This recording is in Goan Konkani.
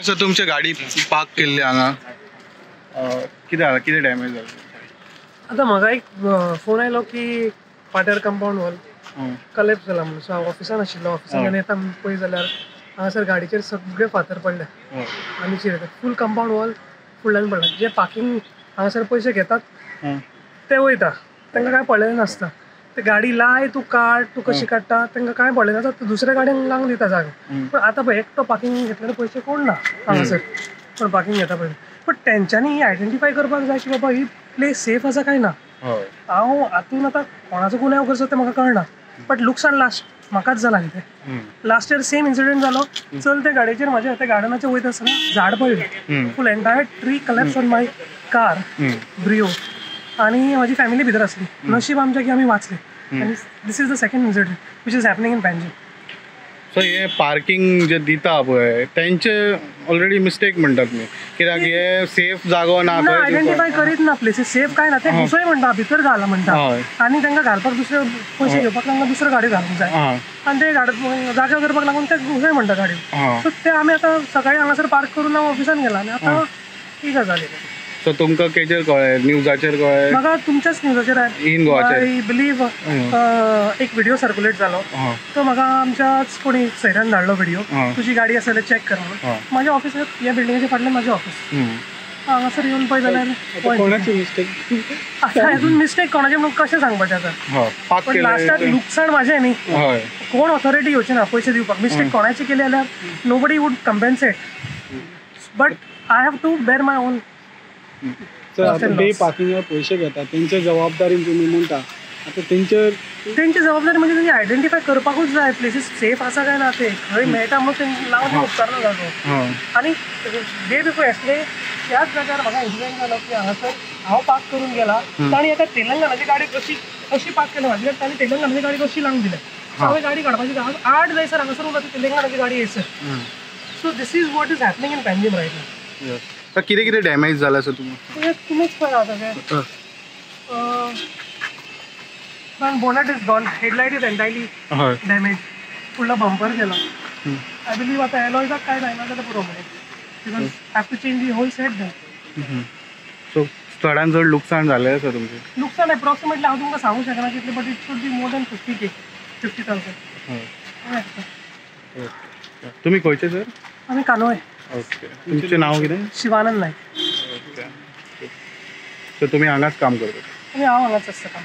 सर तुमची गाडी पार्क केल्ली हांगा कितें जाला, कितें डॅमेज जालें? आतां म्हाका एक फोन आयलो की पाट्यार कंपाउंड वॉल कलेप्स जाला म्हणून. सो हांव ऑफिसान आशिल्लो, ऑफिसान येता पळय जाल्यार हांगासर गाडीचेर सगळे फातर पडले आनी चिरले. फूल कंपाउंड वॉल फुडल्यान पडला. जे पार्किंग हांगासर पयशे घेतात ते वयता, तांकां कांय पडलेलें नासता. ते गाडी लाय तूं काड, तूं कशी काडटा तांकां कांय पडलें नासता, दुसऱ्या गाडयेन लावन दिता जागो. पण आतां पळय एकटो पार्किंग घेतल्यार पयशे कोण ना हांगासर, पण पार्किंग घेता पळय. पण तेंच्यांनी ही आयडेंटिफाय करपाक जाय की बाबा ही प्लेस सेफ आसा काय ना. हांव हातून आतां कोणाचो गुन्यांव करचो तें म्हाका कळना, बट लुकसाण लास्ट म्हाकाच जालां न्ही तें. लास्ट इयर सेम इन्सिडंट जालो. चल त्या गाडयेचेर म्हाज्या त्या गार्डनाचेर वयता आसतना झाड पडलें, full entire tree collapse on my car Brio, आनी म्हाजी फॅमिली भितर आसली. नशीब आमचें की आमी वाचले. आनी this is the second incident which is happening in Panjim. So हे पार्किंग जे दिता पळय तेंचे ऑलरेडी मिस्टेक म्हणटात मी, कित्याक हे सेफ जागो ना, आयडेंटिफाय करीत ना प्लेसीस सेफ काय ना. ते दुसरे म्हणटा भितर घाला म्हणटा आनी तांकां घालपाक दुसरे पयशे घेवपाक तांकां दुसऱ्यो गाडयो घालूंक जाय आनी ते जाग्यार करपाक लागून ते दुसरे म्हणटा गाडयो. सो ते आमी आतां सकाळी हांगासर पार्क करून हांव ऑफिसान गेला आनी आतां ही गजाल. सो तुमकां केचेर कळ्ळें? न्यूजाचेर कळ्ळें? म्हाका तुमच्याच न्यूजाचेर इन गोवाचेर I believe एक व्हिडिओ सर्क्युलेट जालो, तो म्हाका आमच्याच कोणी सैरान धाडलो व्हिडिओ, तुजी गाडी आसा जाल्यार चॅक कर म्हणून. म्हाज्या ऑफिसाक ह्या बिल्डिंगेच्या फाटल्यान म्हाजें ऑफिस, हांगासर येवन पळय जाल्यार कोणाची मिस्टेक आतां हातून मिस्टेक कोणाची म्हणून कशें सांगपाचें आतां? पण लास्टाक लुकसाण म्हाजें न्ही, कोण ऑथॉरिटी येवची ना पयशे दिवपाक. मिस्टेक कोणाची केली जाल्यार nobody would compensate, but I have to bear my own. Sir आतां पे पार्किंगार पयशे घेता तेंचे जबाबदारी तुमी म्हणटा, आतां तेंचे तेंची जबाबदारी म्हणजे तेंची आयडेंटिफाय करपाकूच जाय प्लेसीस सेफ आसा काय ना, ते खंय मेळटा म्हणून तेंची लावन उपकारना जागो. आनी डे बिफोर येस्टरडे त्याच जाग्यार म्हाका इन्सिडंट जालो की हांगासर हांव पार्क करून गेला, तांणी एका तेलंगणाची गाडी कशी अशी पार्क केली म्हाजी गाडी, तांणी तेलंगणाची गाडी कशी लावन दिल्या. हांवें गाडी काडपाची 8 जायसर हांगासर उरला ती तेलंगणाची गाडी येयसर. So this is what is happening in Panjim right now. तर कितें कितें डॅमेज जाला सर तुमकां? तुमीच पळय सगळें. Bonnet is gone, headlight is entirely damage, फुडलो बंपर गेला. I believe आतां एलॉयजाक कांय जायना जाल्यार पुरो मरे, because have to change the whole set then. So चडान चड लुकसाण जालें आसा तुमचें? लुकसाण एप्रॉक्सिमेटली हांव तुमकां सांगूंक शकना कितलें, but it should be more than 50K, 50,000. तुमी खंयचे सर? आमी कानोळे. ओके, तुमचें नांव कितें? शिवानंद नायक. ओके, सो तुमी हांगाच काम करता? आनी हांव हांगाच आसता काम.